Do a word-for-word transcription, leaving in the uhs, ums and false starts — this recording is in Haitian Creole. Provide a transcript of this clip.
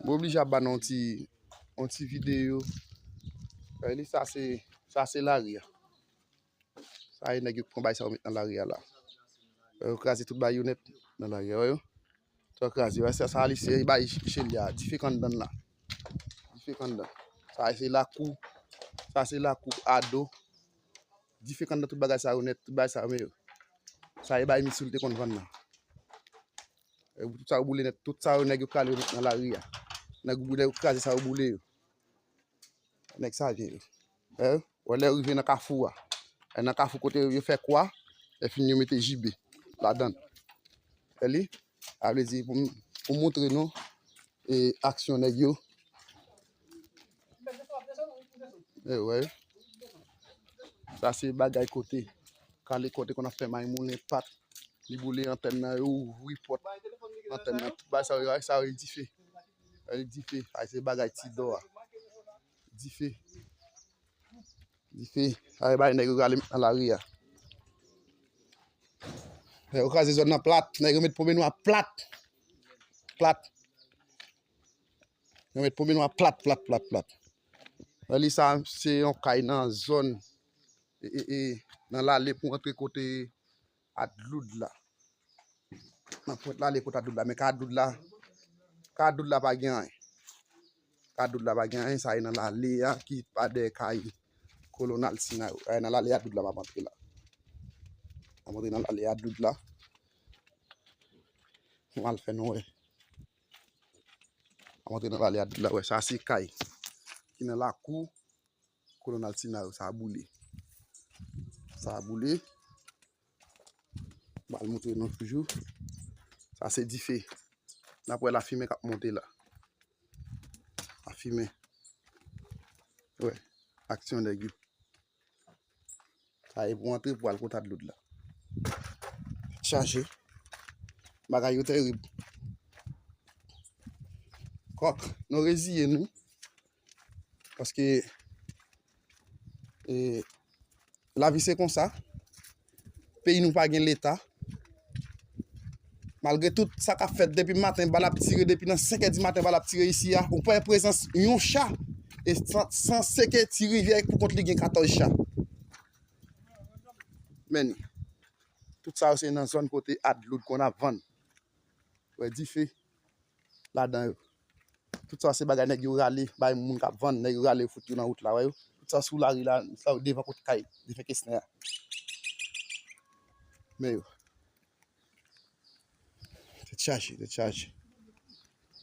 M oblije ap ba nou yon ti, yon ti videyo. Wè li, sa se, sa se lari a. Sa e nèg yo k pran bagay sa yo met nan lari a la. Wè yo kraze tout bagay yo nèt nan lari a, wè yo. Sa yo kraze, wè sa, sa li se bagay cheli a. Dife k anndan la. Dife k anndan. Sa se lakou. Sa se lakou ado. Dife k anndan tout bagay sa yo nèt, tout bagay sa yo, men yo. Sa e bagay misye te konn vann nan. E tout sa yo boule nèt, tout sa yo nèg yo kale yo met nan lari a. Nèg yo boule, yo kraze sa yo boule yo. Nèg sa vye yo. Wè, wè lè yo rive nan kafou a. E nan kafou kote yo fè kwa, e fin yo mete jibe ladan. Wè li, a vle di pou m, pou m montre nou e aksyon nèg yo. E wè. Sa se bagay kote. Kale kote konn ap fè may moulen pat. Li boule antèn nan, yo ouvri pòt antèn nan. Tout bagay sa yo, sa yo, dife. Sa yo, dife. Ay, se bagay ti dò a. Dife. Dife. Ay, bay nèg yo rale nan lari a. Yo kraze zòn nan plat. Nèg yo met pome nwa plat. Plat. Yo met pome nwa plat, plat, plat, plat. Wè li sa, se yon kay nan zòn, e, e, e, nan lale pou antre kote Adloud la. Nan pwent lale kote Adloud la, men ka Adloud la, ka Adloud la pa gen anyen. Ka Adloud la pa gen anyen, sa e nan lale a ki pa dèyè kay Kolonel Sina yo. E nan lale Adloud la m ap antre la. M ap antre nan lale Adloud la. M al fè nou wè. M ap antre nan lale Adloud la, wè, sa se kay ki nan lakou Kolonel Sina yo, sa boule. Sa boule. M al montre nou toujou. Sa se dife. N ap wè lafimen k ap monte la. Lafimen. Wè, aksyon nèg yo. Sa e pou antre pou al kote Adloud la. Chaje. Bagay yo terib. Kòk, nou reziye nou. Paske, e, lavi se konsa. Peyi nou pa gen leta. Malgre tout sa k ap fèt depi maten, bal ap tire, depi nan senk è di maten, bal ap tire isi a, ou pa wè prezans yon cha. E san, san se ke Ti Rivyè pou kont li gen katòz cha. Men, tout sa yo se nan zòn kote Adloud konn ap vann. Wè dife ladan yo. Tout sa se bagay nèg yo rale bay moun k ap vann, nèg yo rale fout yo nan wout la, wè yo. Tout sa sou lari la, sa yo devan kot kay, defen kesnè a. Men yo. Tèt chaje, tèt chaje.